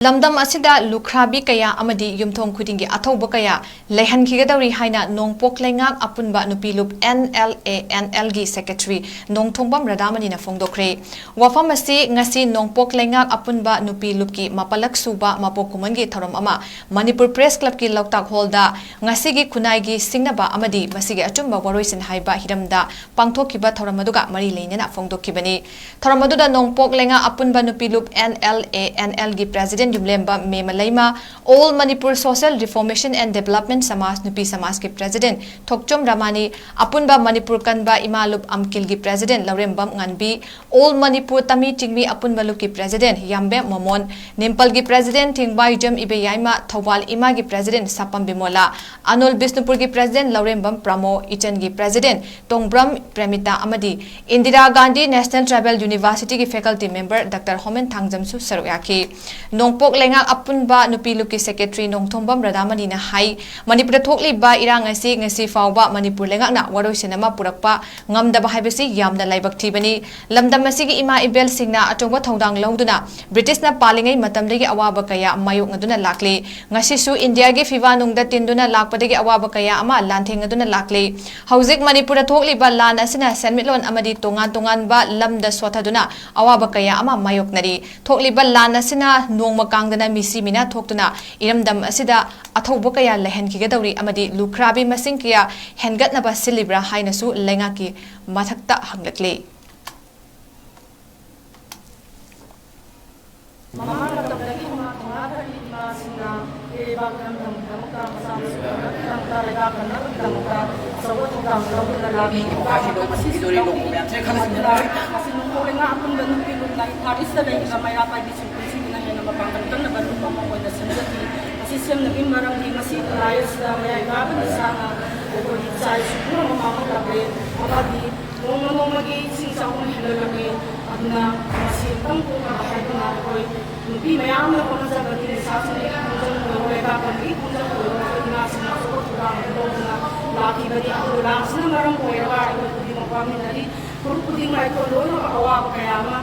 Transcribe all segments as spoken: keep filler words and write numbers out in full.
ꯂꯝꯗꯝ ꯑꯁꯤꯗ ꯂꯨꯈ꯭ꯔꯥꯕꯤ ꯀꯌꯥ ꯑꯃꯗꯤ ꯌꯨꯝꯊꯣꯡ ꯈꯨꯗꯤꯡꯒꯤ ꯑꯊꯧꯕ ꯀꯌꯥ ꯂꯩꯍꯟꯈꯤꯒꯗꯧꯔꯤ ꯍꯥꯏꯅ ꯅꯣꯡꯄꯣꯛ ꯂꯩꯉꯥꯛ ꯑꯄꯨꯟꯕ ꯅꯨꯄꯤ ꯂꯨꯞ, N L A N L ꯒꯤ secretary ꯅꯣꯡꯊꯣꯡꯕꯝ ꯔꯥꯙꯥꯃꯅꯤꯅ ꯐꯣꯡꯗꯣꯛꯈ꯭ꯔꯦ꯫ ꯋꯥꯐꯝ ꯑꯁꯤ ꯉꯁꯤ ꯅꯣꯡꯄꯣꯛ ꯂꯩꯉꯥꯛ ꯑꯄꯨꯟꯕ ꯅꯨꯄꯤ ꯂꯨꯞꯀꯤ ꯃꯥꯄꯜꯂꯛ ꯁꯨꯕ ꯃꯄꯣꯛ ꯀꯨꯝꯍꯣꯟꯒꯤ ꯊꯧꯔꯝ ꯑꯃ ꯃꯅꯤꯄꯨꯔ Press Club ꯀꯤ ꯂꯧꯇꯥꯛ hall ꯗ ꯉꯁꯤꯒꯤ ꯈꯨꯟꯅꯥꯏꯒꯤ ꯁꯤꯡꯅꯕ ꯑꯃꯗꯤ ꯃꯁꯤꯒꯤ ꯑꯆꯨꯝꯕ ꯋꯥꯔꯣꯏꯁꯤꯟ ꯍꯥꯏꯕ ꯍꯤꯔꯝꯗ ꯄꯥꯡꯊꯣꯛꯈꯤꯕ ꯊꯧꯔꯝ ꯑꯗꯨꯒ ꯃꯔꯤ ꯂꯩꯅꯅ ꯐꯣꯡꯗꯣꯛꯈꯤꯕꯅꯤ꯫ ꯊꯧꯔꯝ ꯑꯗꯨꯗ ꯅꯣꯡꯄꯣꯛ ꯂꯩꯉꯥꯛ ꯑꯄꯨꯟꯕ ꯅꯨꯄꯤ ꯂꯨꯞ, N L A N L ꯒꯤ president ꯌꯨꯝꯂꯦꯝꯕ Mema Leima, All Manipur Social Reformation and Development ꯁꯃꯥꯖ ꯅꯨꯄꯤ ꯁꯃꯥꯖꯀꯤ president ꯊꯣꯛꯆꯣꯝ ꯔꯃꯥꯅꯤ, ꯑꯄꯨꯟꯕ ꯃꯅꯤꯄꯨꯔ ꯀꯟꯕ ꯏꯃꯥ ꯂꯨꯞ ꯑꯝꯀꯤꯜꯒꯤ president ꯂꯧꯔꯦꯝꯕꯝ ꯉꯥꯟꯕꯤ, All Manipur ꯇꯃꯤ ꯆꯤꯡꯃꯤ ꯑꯄꯨꯟꯕ ꯂꯨꯞꯀꯤ president ꯌꯥꯝꯕꯦꯝ ꯃꯣꯃꯣꯟ, ꯅꯤꯝꯄꯜꯒꯤ president ꯊꯤꯡꯕꯥꯏꯖꯝ ꯏꯕꯦꯌꯥꯏꯃ, ꯊꯧꯕꯥꯜ ꯏꯃꯥꯒꯤ president ꯁꯥꯄꯝ ꯕꯤꯃꯣꯂꯥ, ꯑꯅꯣꯜ ꯕꯤꯁꯅꯨꯄꯨꯔꯒꯤ president ꯂꯧꯔꯦꯝꯕꯝ ꯄ꯭ꯔꯃꯣ, ꯏꯆꯟꯒꯤ president ꯇꯣꯡꯕ꯭ꯔꯝ ꯄ꯭ꯔꯦꯃꯤꯇꯥ ꯑꯃꯗꯤ Indira Gandhi National Tribal University ꯒꯤ faculty member Doctor ꯍꯣꯃꯦꯟ ꯊꯥꯡꯖꯝꯁꯨ ꯁꯔꯨꯛ ꯌꯥꯈꯤ꯫ ꯅꯣꯡꯄꯣꯛ ꯂꯩꯉꯥꯛ ꯑꯄꯨꯟꯕ ꯅꯨꯄꯤ ꯂꯨꯞꯀꯤ secretary ꯅꯣꯡꯊꯣꯝꯕꯝ ꯔꯥꯙꯥꯃꯅꯤꯅ ꯍꯥꯏ, ꯃꯅꯤꯄꯨꯔꯗ ꯊꯣꯛꯂꯤꯕ ꯏꯔꯥꯡ ꯑꯁꯤ ꯉꯁꯤ ꯐꯥꯎꯕ ꯃꯅꯤꯄꯨꯔ ꯂꯩꯉꯥꯛꯅ ꯋꯥꯔꯣꯏꯁꯤꯟ ꯑꯃ ꯄꯨꯔꯛꯄ ꯉꯝꯗꯕ ꯍꯥꯏꯕꯁꯤ ꯌꯥꯝꯅ ꯂꯥꯏꯕꯛ ꯊꯤꯕꯅꯤ꯫ ꯂꯝꯗꯝ ꯑꯁꯤꯒꯤ ꯏꯃꯥ ꯏꯕꯦꯜꯁꯤꯡꯅ ꯑꯆꯧꯕ ꯊꯧꯗꯥꯡ ꯂꯧꯗꯨꯅ ꯕ꯭ꯔꯤꯇꯤꯁꯅ ꯄꯥꯜꯂꯤꯉꯩ ꯃꯇꯝꯗꯒꯤ ꯑꯋꯥꯕ ꯀꯌꯥ ꯃꯥꯌꯣꯛꯅꯗꯨꯅ ꯂꯥꯛꯂꯤ꯫ ꯉꯁꯤꯁꯨ ꯏꯟꯗꯤꯌꯥꯒꯤ ꯐꯤꯕꯥ ꯅꯨꯡꯗ ꯇꯤꯟꯗꯨꯅ ꯂꯥꯛꯄꯗꯒꯤ ꯑꯋꯥꯕ ꯀꯌꯥ ꯑꯃ ꯂꯥꯟꯊꯦꯡꯅꯗꯨꯅ ꯂꯥꯛꯂꯤ꯫ ꯍꯧꯖꯤꯛ ꯃꯅꯤꯄꯨꯔꯗ ꯊꯣꯛꯂꯤꯕ ꯂꯥꯟ ꯑꯁꯤꯅ ꯁꯦꯟꯃꯤꯠꯂꯣꯟ ꯑꯃꯗꯤ ꯇꯣꯉꯥꯟ ꯇꯣꯉꯥꯟꯕ ꯂꯝꯗ ꯁꯣꯠꯊꯗꯨꯅ ꯑꯋꯥꯕ ꯀꯌꯥ ꯑꯃ ꯃꯥꯌꯣꯛꯅꯔꯤ꯫ ꯊꯣꯛꯂꯤꯕ ꯂꯥꯟ ꯑꯁꯤꯅ ꯅꯣꯡꯃ ꯀꯥꯡꯗꯅ ꯃꯤꯁꯤ ꯃꯤꯅꯥ ꯊꯣꯛꯇꯨꯅ ꯏꯔꯝꯗꯝ ꯑꯁꯤꯗ ꯑꯊꯧꯕ ꯀꯌꯥ ꯂꯩꯍꯟꯈꯤꯒꯗꯧꯔꯤ ꯑꯃꯗꯤ ꯂꯨꯈ꯭ꯔꯥꯕꯤ ꯃꯁꯤꯡ ꯀꯌꯥ ꯍꯦꯟꯒꯠꯅꯕ ꯁꯤꯜꯂꯤꯕ꯭ꯔꯥ ꯍꯥꯏꯅꯁꯨ ꯂꯩꯉꯥꯛꯀꯤ ꯃꯊꯛꯇ ꯍꯪꯂꯛꯂꯤ꯫ ꯃꯃꯥꯡ ꯃꯇꯝꯗꯒꯤ ꯍꯧꯅ ꯊꯧꯅꯥ ꯐꯔꯤ ꯏꯃꯥꯁꯤꯡꯅ ꯏꯔꯩꯕꯥꯛ ꯏꯔꯝꯗꯝꯒꯤꯗꯃꯛꯇ, ꯃꯆꯥ ꯃꯁꯨꯒꯤꯗꯃꯛꯇ, ꯂꯩꯕꯥꯛ ꯀꯟꯅꯕꯒꯤꯗꯃꯛꯇ ꯑꯆꯧꯕ ꯊꯧꯗꯥꯡ ꯂꯧꯗꯨꯅ ꯂꯥꯛꯂꯤ꯫ ꯊꯧꯗꯥꯡ ꯑꯁꯤꯁꯨ ꯂꯧꯗꯨꯅ ꯃꯁꯤ ꯅꯣꯡꯄꯣꯛ ꯂꯩꯉꯥꯛ ꯑꯄꯨꯟꯕ ꯅꯨꯄꯤ ꯂꯨꯞꯅ ꯏꯝꯐꯥꯜ ꯏꯁꯇ ꯂꯩꯔꯤꯕ ꯃꯩꯔꯥ ꯄꯥꯏꯕꯤꯁꯤꯡ ꯄꯨꯟꯁꯤꯟꯗꯨꯅ ꯍꯦꯟꯅ ꯃꯄꯥꯡꯒꯜ ꯀꯟꯅꯕ ꯂꯨꯞ ꯑꯃ ꯑꯣꯏꯅ ꯁꯦꯝꯖꯈꯤ꯫ ꯃꯁꯤ ꯁꯦꯝꯅꯕꯒꯤ ꯃꯔꯝꯗꯤ ꯉꯁꯤ ꯈꯨꯟꯅꯥꯏ ꯑꯁꯤꯗ ꯃꯌꯥꯏ ꯀꯥꯕ ꯅꯤꯁꯥꯅ ꯑꯩꯈꯣꯏꯒꯤ ꯏꯆꯥ ꯏꯁꯨ ꯄꯨꯝꯅꯃꯛ ꯃꯥꯡꯍꯜꯂꯛꯂꯦ ꯑꯃꯗꯤ ꯅꯣꯡꯃ ꯅꯣꯡꯃꯒꯤ ꯏꯁꯤꯡ ꯏꯆꯥꯎꯅ ꯍꯦꯟꯒꯠꯂꯛꯂꯦ꯫ ꯑꯗꯨꯅ ꯃꯁꯤ ꯑꯃꯨꯛꯇꯪ ꯀꯣꯛꯅꯕ ꯍꯥꯏꯗꯨꯅ ꯑꯩꯈꯣꯏ ꯅꯨꯄꯤ ꯃꯌꯥꯝꯅ ꯍꯣꯠꯅꯖꯕꯅꯤ꯫ ꯅꯤꯁꯥꯁꯤꯡꯗꯒꯤ ꯈꯣꯡꯖꯪ ꯑꯣꯏꯔꯣ, ꯂꯩꯕꯥꯛ ꯀꯟꯕꯒꯤ ꯈꯣꯡꯖꯪ ꯑꯣꯏꯔꯣ, ꯑꯩꯈꯣꯏ ꯏꯃꯥꯁꯤꯡꯅ ꯑꯆꯧꯕ ꯊꯧꯗꯥꯡ ꯑꯗꯨ ꯂꯧꯗꯨꯅ ꯂꯥꯛꯈꯤꯕꯅꯤ꯫ ꯑꯗꯨꯕꯨ ꯂꯥꯟꯁꯤꯅ ꯃꯔꯝ ꯑꯣꯏꯔꯒ ꯑꯩꯈꯣꯏ ꯈꯨꯗꯤꯡꯃꯛ ꯋꯥꯃꯤꯟꯅꯔꯤ꯫ ꯐꯨꯔꯨꯞ ꯈꯨꯗꯤꯡꯃꯛ ꯑꯩꯈꯣꯏ ꯂꯣꯏꯅꯃꯛ ꯑꯋꯥꯕ ꯀꯌꯥ ꯑꯃ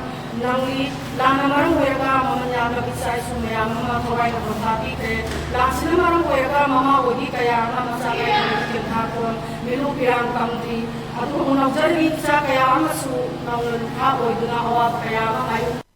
ꯅꯪꯂꯤ꯫ ꯂꯥꯟꯅ ꯃꯔꯝ ꯑꯣꯏꯔꯒ ꯃꯃꯜ ꯌꯥꯝꯂꯕ ꯏꯆꯥ ꯏꯁꯨ ꯃꯌꯥꯝ ꯑꯃ ꯊꯋꯥꯏ ꯅꯄꯣꯟ ꯊꯥꯕꯤꯈ꯭ꯔꯦ꯫ ꯂꯥꯟꯁꯤꯅ ꯃꯔꯝ ꯑꯣꯏꯔꯒ ꯃꯃꯥ ꯑꯣꯏꯕꯤ ꯀꯌꯥ ꯑꯃ ꯃꯆꯥ ꯀꯌꯥ ꯑꯃ ꯊꯦꯝꯊꯥꯛꯐꯝ, ꯃꯤꯅꯨ ꯄꯤꯔꯥꯡ ꯀꯪꯗ꯭ꯔꯤ꯫ ꯑꯗꯨꯕꯨ ꯅꯧꯖꯔꯤꯕꯤ ꯏꯆꯥ ꯀꯌꯥ ꯑꯃꯁꯨ ꯅꯧꯅ ꯂꯨꯈꯥ ꯑꯣꯏꯗꯨꯅ ꯑꯋꯥꯕ ꯀꯌꯥ ꯑꯃ ꯃꯥꯌꯣꯛ